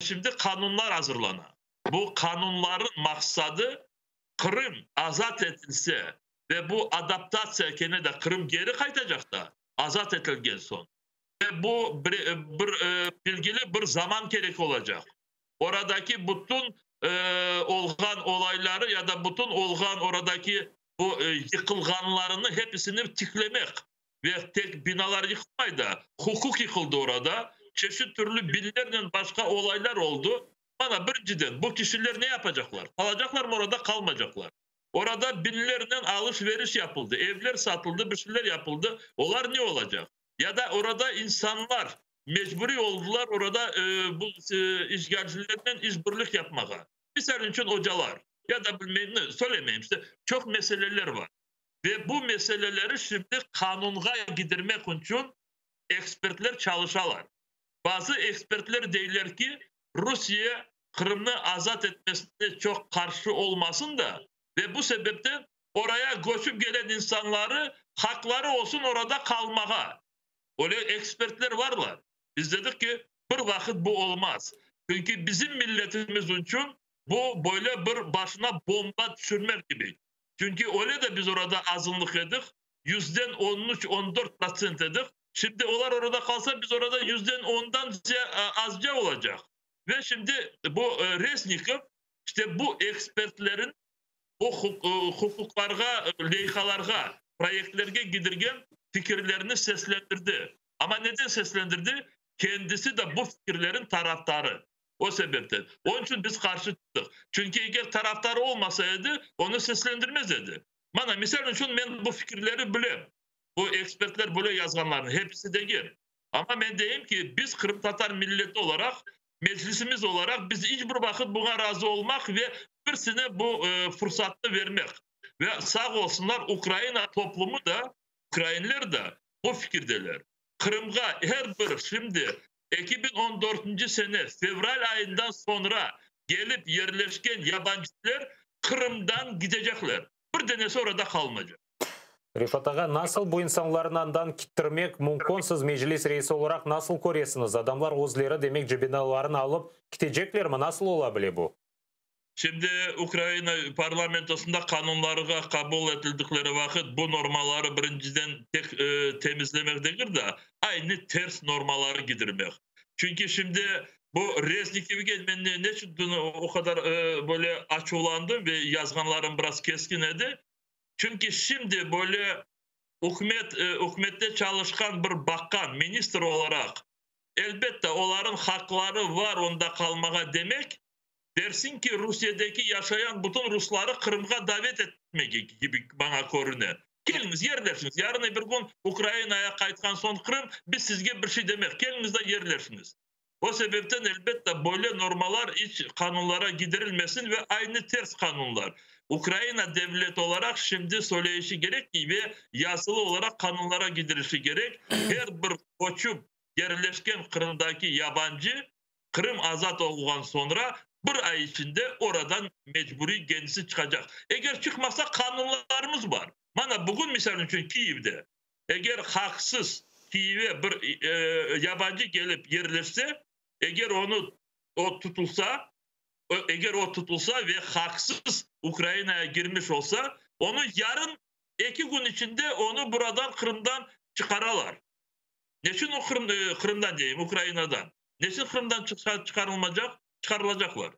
Şimdi qanunlar azırlana. Bu qanunların maqsadı Qırım azat etilse ve bu adaptatsiya kene de Qırım geri qaytacaq da azat etilgen soñ. Ve bu bir, bir bilgili bir zaman kerek olacaq. Oradaki bütün olğan olayları ya da bütün olğan oradaki bu yıqılğanlarını hepisini tiklemek. Ve tek binalar yıqılmay da, huquq yıqıldı orada, çeşit türlü binlernen başqa olaylar oldı. Mana, birinciden, bu kişiler ne yapacaqlar? Qalacaqlarmı orada, qalmaycaqlar? Orada binlernen alış-veriş yapıldı, evler satıldı, bir şeyler yapıldı. Olar ne olacaq? Ya da orada insanlar mecburiy oldılar orada bu işğalcilernen işbirlik yapmağa. Misal içün, ocalar ya da bilmeyim, söylemeyim, işte, çoq meseleler bar. Ve bu meseleleri şimdi qanunğa gidirmek içün ekspertler çalışalar. Bazı ekspertler deyler ki, Rusiye Qırımnı azat etmesine çoq qarşı olmasın da, ve bu sebepten oraya köçip gelen insanları haqları olsun orada qalmağa. Öyle ekspertler varlar. Biz dedik ki, bir vaqıt bu olmaz. Çünki bizim milletimiz içün bu böyle bir başına bomba tüşürmek kibi. Çünki öyle de biz orada azınlıq edik, 13-14% edik. Şimdi olar orada qalsa, biz orada 10%-dan azca olacaq. Ve şimdi bu Reznikov işte bu ekspertlerin bu huquqlarğa, leyhalarğa, proyektlerge gidirgen fikirlerini seslendirdi. Ama neden seslendirdi? Kendisi de bu fikirlerin taraftarı. O sebepten. Onıñ içün biz qarşı çıqtıq. Çünki eger taraftarı olmasa edi, onı seslendirmez edi. Mana, misal içün, men bu fikirleri bilem. Bu ekspertler böyle yazğanlarını, hepsi degil. Ama men deyim ki, biz qırımtatar milleti olaraq, Meclisimiz olaraq biz iç bir vaqıt buña razı olmaq ve birisine bu fursatnı vermek. Ve sağ olsunlar, Ukraina toplumı da, ukrainler de bu fikirdeler. Qırımğa her bir şimdi 2014-nci sene fevral ayından soñra kelip yerleşken yabancılar Qırımdan gidecekler. Bir denesi orada qalmaycaq. Refat ağa, nasıl bu insanlarnı andan kittirmek mümkün? Siz Meclis reisi olaraq nasıl köresiñiz? Adamlar özleri, demek, cebinalarını alıp kiteceklermi? Nasıl ola bile bu? Şimdi Ukraina parlamentosunda qanunlarğa qabul etildikleri vaqıt bu normaları birinciden tek temizlemek degil de, aynı ters normaları gidirmek. Çünki şimdi bu Reznikovge men ne içün o qadar böyle açuvlandım ve yazğanlarım biraz keskin edi? Çünki şimdi böyle ükümet, ükümette çalışqan bir baqan, ministr olaraq, elbette, oların haqları var onda qalmağa demek, dersin ki, Rusiyedeki yaşayan bütün rusları Qırımğa davet etmek kibi maña körüne. Keliñiz, yerleşiñiz. Yarın bir kün Ukrainaya qaytqan soñ Qırım, biz sizge bir şey demek. Keliñiz de yerleşiñiz. O sebepten, elbette, böyle normalar iç qanunlara gidirilmesin ve aynı ters qanunlar. Ukraina devlet olaraq şimdi söyleyişi kerek ki ve yazılı olaraq qanunlara gidirişi kerek. Her bir köçüp yerleşken Qırımdaki yabancı Qırım azat olğan soñra bir ay içinde oradan mecburiy kendisi çıqacaq. Eger çıqmasa, qanunlarımız bar. Mana bugün, misal içün, Kiyevde eger haqsız Kiyevge bir yabancı kelip yerleşse, eger onı o tutulsa, eger o tutulsa ve haqsız Ukrainaya girmiş olsa, onı yarın 2 kün içinde onı buradan, Qırımdan çıqaralar. Neçün o Qırım, Qırımdan deyim, Ukrainadan? Neçün Qırımdan çıqarılmaycaq, çıqarılacaqlar?